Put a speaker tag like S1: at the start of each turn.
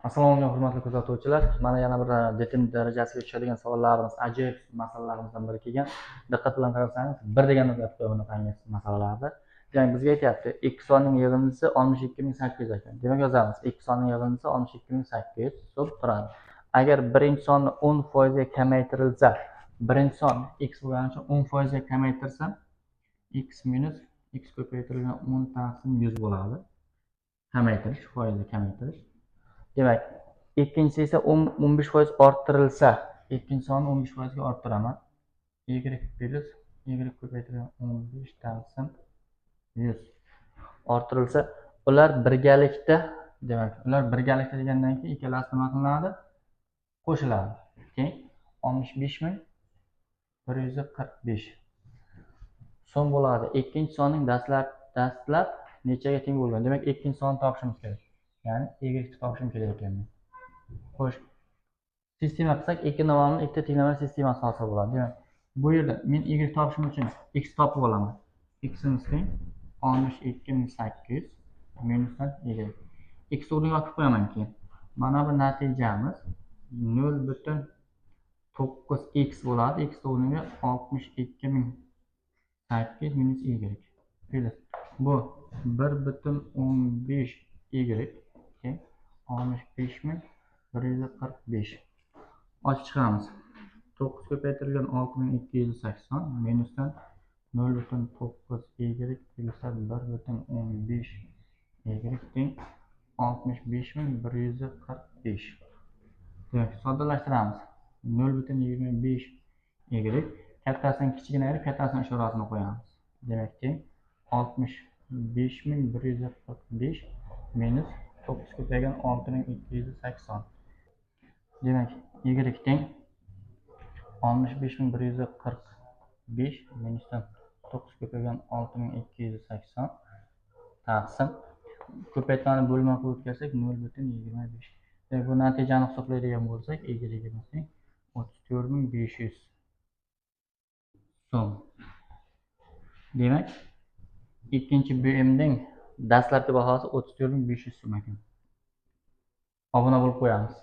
S1: Assalomu alaykum, hurmatli kuzatuvchilar. Mana yana bir DTM darajasiga tushadigan savollarimiz, ajoyib masalalarimizdan biri kelgan. Diqqat bilan qarasangiz, bir deganda aytib qo'yaman bunaqangi masalalarni. Demak, bizga aytyapti, ikki sonning yig'indisi 62 800 ekan. Demak, yozamiz: ikki sonning yig'indisi 62 800 so'm turadi. Agar birinchi sonni 10 foizga kamaytirilsa, birinchi son x bo'lgani uchun 10 foizga kamaytirsam, x minus x ko'paytirilgan 10 taqsim 100 bo'ladi. Kamaytirish, foizni kamaytirish. Demak, ikkinchisi esa 15% orttirilsa, ikkinchi sonni 15 foizga orttiraman. Y plyus y ko'paytirilgan 15 taqsim 100 orttirilsa, ular birgalikda, demak, ular birgalikda degandan keyin ikkalasi nima qilinadi? Qo'shiladi. Keyin 65 145 so'm bo'ladi. Ikkinchi sonning dastlab nechaga teng bo'lgan? Demak, ikkinchi sonni topishimiz kerak. Ya'ni y ni topishim kerak ekan men. Xo'sh, sistema qilsak, ikki noma'lum ikkita tenglama sistemasi hosil bo'ladi. Demak, bu yerda men y topishim uchun x topib olaman. Ximiz teng 62 800 minusdan y. X o'rniga olib qo'yaman keyin. Mana bu natijamiz 0,9 x bo'ladi. X o'rniga 62 800 minus y. Plyus bu 1,15 y teng 65 145. Ochib chiqamiz. 9 ko'paytirilgan 6280 minusdan 0,9 y plyusdan 1,15 y teng 65 145. Demak, soddalashtiramiz. 0,25 y, kattasini kichigini ayirib, kattasini ishorasini qo'yamiz. Demak, teng 65 145 minus 9 ko'paygan 6280. Demak, y teng 65 145 minusdan 9 ko'paygan 6280 taqsim, ko'paytmani bo'lma qilib o'tkazsak, 0,25. Demak, bu natijani hisoblaydigan bo'lsak, y teng 34 500 so'm. Demak, ikkinchi BMning dastlabki bahosi 34 500 so'm ekan. Obuna bo'lib qo'yamiz.